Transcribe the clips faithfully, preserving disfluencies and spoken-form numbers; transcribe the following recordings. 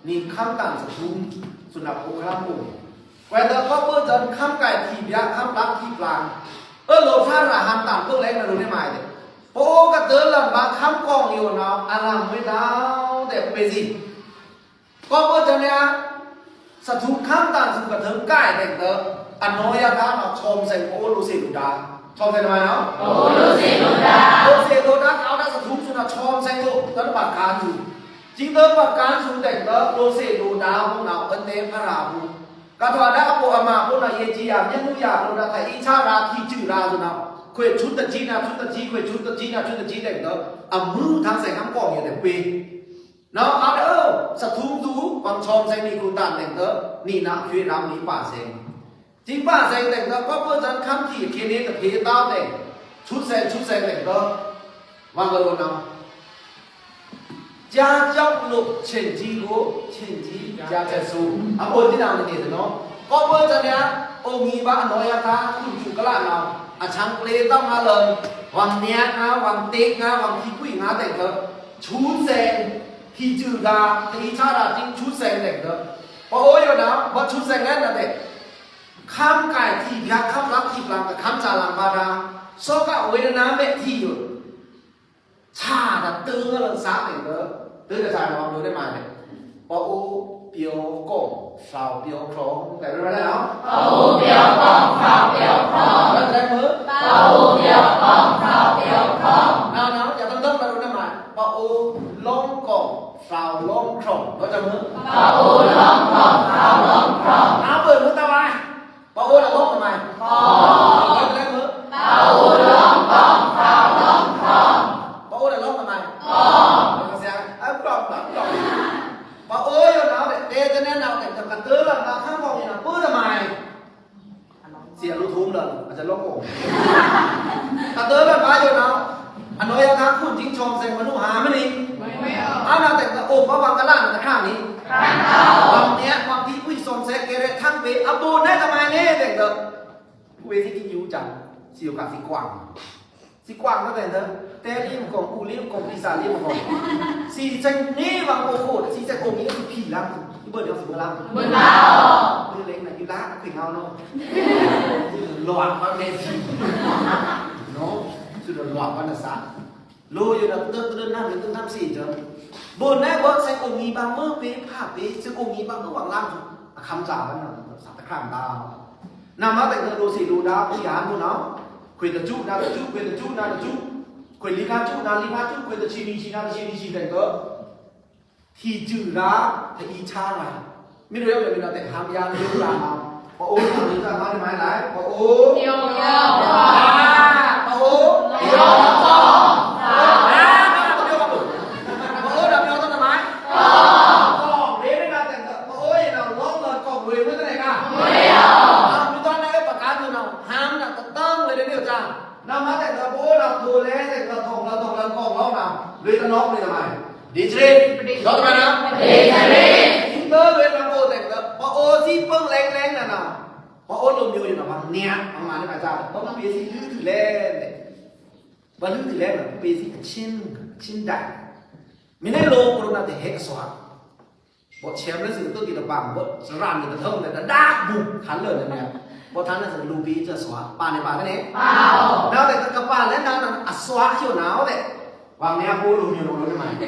နီၶမ်းတန်သထုံး သုနပိုခရမ်းအို ကွဲးဒိုး ကော့ဘို့စန် ခမ်းကိုင်ထီဘိုက် ခမ်းလက်ထီပလင် အ့ လိုႏသရာဟန်ႏတန်ပို့လဲနရုံနဲမ့ၢ် ပအိုကတၢၢ်လန်ဗာ ခမ်းကောင်ယိုနဝ် အလမ်ဝေးနဝ် ဒဲးပေဇီ ကော့ဘို့စန်ယါ သထုံးခမ်းတန်သုကထိုံးကိုင်တဲင်ဒိုး အနောယါခါနဝ် ချွမ်သဵင်အို လိုသေလိုဒါ ချွမ်သဵင်နဝ် လိုသေလိုဒါ လိုသေလိုဒါ အဝ်ဒၣ်သထုံးသုနဝ် ချွမ်သဵင်အို ဒိုးပကန်းသု ကျိုးဒိုးပကန်းသုတဲင်ဒိုး လိုသေလိုဒါ မုန်နဝ် အနဲဖရာဘူး ကထွာဒၣ်အပိအမါဘူးနဝ် ယေ့စံယါ မျက်နှာယါ လိုဒါ ထီအီဆရာ ထီစုရာ သုနဝ် ခွေးဆူတစံနဝ် ဆူတစံ ခွေးဆူတစံနဝ် ဆူတစံတဲင်ဒိုး အမုၢ်ထန်းသဵင် ခမ်းကောင်ယိုဒဲးပေ နဝ် အဝ်ဒၣ် သထုံးသု ပန်ချွမ်သဵင်နီခုန်တန်တဲင်ဒိုး နီနဝ် ခွေးရမ်နီပါသဵင် စံပါသဵင်တဲင်ဒိုး ကော့ဘို့စန် ခမ်းထီ ခေတ်နေတဖေးတောင်းတဲ့ ဆူသဵင် ဆူသဵင်တဲင်ဒိုး ဝၢင်းကလိုနဝ် ကြားကြောက်လို့ ချိန်ကြည့်ကို ချိန်ကြည့် ကြားထက်ဆိုး အအိုဒိနဝ် မနီတနဝ် ကော့ဘို့စန်ယါ အိုမီဗာ အနောယါခါ ခုန်စုကလနဝ် အချံပျေးတောင်းငါလန် ဝၢင်းနဲငါ ဝၢင်းတ့ၢ်ငါ ဝၢင်းထီကွီငါတဲင်ဒိုး ဆူသဵင် ထီစုရာ ထီအီဆရာ ထီဆူသဵင်တဲင်ဒိုး ပအိုယိုနဝ် ဘၣ်ဆူသၵ်ၣ်ငဲနဒဲး ခမ်းကိုင်ထီဘိုက် ခမ်းလက်ထီပလင် ကခမ်းစာလင်ဗာဒါ သောကဝေဒနာမဲ့ထီယို ဆာဒၣ်တဂၤလန်သၢတဲင်ဒိုး တဂၤသၢနဝ် လိုနဲမ့ၢ် ပအိုပြောကောင်း ဖောက်ပြောကောင်း တဲဝဲဒၣ်နဝ် ပအိုပြောကောင်း ဖောက်ပြောကောင်း တဲဝဲမ့ၢ် ပအိုပြောကောင်း ဖောက်ပြောကောင်း နဝ် နဝ် ယတဒိုးနဝ် လိုနဲမ့ၢ် ပအိုလောင်းကောင်း ဖောက်လောင်းကောင်း လိုတဲမ့ၢ် ပအိုလောင်းကောင်း ဖောက်လောင်းကောင်း နဝ် ပအိုမ့ၢ်တဝါ ပအိုဒၣ်လောင်းကမၢ် ပအိုဒၣ်လောင်းကမၢ် ပအိုဒၣ်လောင်းကမၢ် ပအိုဒၣ်လောင်းကမၢ် ပအိုဒၣ်လောင်းကမၢ် ပအိုယိုနဝ် တဲတနဲနဝ် တဲကတၢၢ်လန်ဗာ ခမ်းကောင်ယိုနဝ် ပအိုဒၣ်မၢ် စံးအလိုထုံးလန် အစံးလောင်းကောင်း ကတၢၢ်လန်ဗာယိုနဝ် အနောယါခါ ခုန်စုချွမ်သဵင်မနုၤဟါမနုၤ အနဝ် တဲကအို ပဝၢင်းကလနတခါနံၤ ဝၢင်းနဲ ဝၢင်းထီကွီ ချွမ်သၵ်ၣ်ကရဲ ထံပေအဘိုးနဲတမံၤနဲ တဲက ဝေးစံးကံယူစံး စံးယိုကၣ်စံးကွၢင် စံးကွၢင်ကတဲဒိုး တဲလံမကောင်း ကူလံမကောင်း ပီသၣ်လံမကောင်း စံးသၵ်ၣ်နဲဝၢင်းအိုခို စံးသၵ်ၣ်အိုမီအဖံလမ်း ဘိုးဒီးဖုလမ်း ဘိုးလမ်း ဘိုးလမ်းနယူလမ်း ခွေငေါ်နဝ် လွတ်ဗာမဲသီ နဝ် သုတလွတ်ဗာနသၣ် လိုယိုနဝ် တဒိုးနမ် တဒိုးနမ်စံးက ဘိုးနဲဘိုးသၵ်ၣ်အိုမီဗာမၢ်ပေဖးပေ သၵ်ၣ်အိုမီဗာမၢ်ဝၢင်းလမ်း အခမ်းစာဗာနဝ် သၣ်တခမ်းဗာ နမ့ၢ်တဲကလိုသေလိုဒါ ခွေးယါမုၢ်နဝ် ခွေးတစူ နါတစူ ခွေးတစူ နါတစူ ခွေးလီခါစူ နါလီခါစူ ခွေးတဆံနံၤဆံ နါတဆံနံၤဆံတဲက ထီစုရာ ထီအီဆရာ မ့ၢ်ယိုယိုမ့ၢ်နဝ် တဲဟမ်ယါလိုရာနဝ် ပအိုနဝ် မ့ၢ်တမံၤမံၤလဲၣ် ပအို ပအို ပအို ပအိုဒၣ်ပအိုတနမံၤ ပအို ပအိုယိုနဝ် လောင်းလန်ကောင်းဝေးမ့ၢ်တနဲက မ့ၢ်တနဲပကါယိုနဝ် ဟမ်နဝ် တတန်းဝေးဒၣ်န့ၣ်က နမ့ၢ်တဲက ပအိုဒၣ်ပအိုလဲၣ် တဲက ထောင်လန် ထောင်လန် ကောင်းလောင်းနဝ် လွေးတနော့လွေးတမံၤ ဒေသရေ ဒေသရဏ ဒေသရေ ဒီလွေးနဝ် အိုတဲက ပအိုစံးပင်းလဲင်လဲင်နဝ် ပအိုလိုမျိုးယိုနဝ် နဲ အမါန့ၣ်မ့ၢ်က ပအိုပေစံးလွေးတုလဲၣ် ပလွေးတုလဲၣ်နဝ် ပေစံးအချင်း အချင်းဒိုင် မ့ၢ်နဲလို ကိုရိုနာ တဟဲကစွါ ဘို့ဆဲမ်လဲစံးကတိကီတပၢင် ဘို့စရၣ်န့ၣ်ကထုံးလဲ တဒါဘူး ခါလၢာ်န့ၣ် ဘို့ထါန့ၣ်စံးလူပီစစွါ ပာ်န့ၣ်ပာ်ကနဲ ပာ် နဝ် တဲကပာ်လဲနဝ် အစွါယိုနဝ် တဲ ဝၢင်းနဲအဖိလိုမျိုးလိုလိုန့ၣ်မး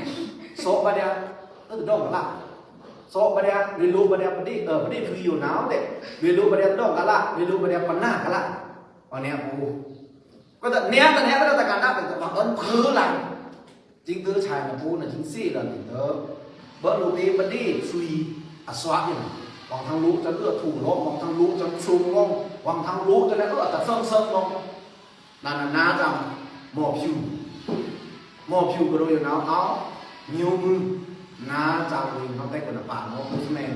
သော့ဘၣ်ဒၣ် အတဒေါကလၢ သော့ဘၣ်ဒၣ် လွေလိုဘၣ်ဒၣ်ပဒိၣ် ပဒိၣ်ဖုယိုနဝ် တဲ လွေလိုဘၣ်ဒၣ်တဒေါကလၢ လွေလိုဘၣ်ဒၣ်ပနၢ်ကလၢ ဝၢင်းနဲအဖိ ကတနဲတနဲကတကနၣ် တဲကပာ်အၢန်ဖုလၢ် ကျိုးဒိုးဆၢင်နပူနကျိုးစ့လၢနကျိုး ဘၣ်လိုပ့ပဒိၣ်ဆွံအစွါယိုနဝ် ဝၢင်းထန်းလိုကၠီလွော်ထူလောင်း ဝၢင်းထန်းလိုကၠီဆူံလောင်း ဝၢင်းထန်းလိုကၠီလဲအတသင်သင်လောင်း နနနၤတၢ် မော်ဖြူ မော်ဖြူကရိုယိုနဝ် အဝ် မျိုးမုၢ် နၤတၢ်ဝေး နတဲကနပာ်နော် postman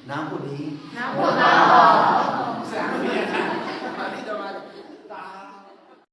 နၤအိုန့ၣ် နၤအိုန့ၣ်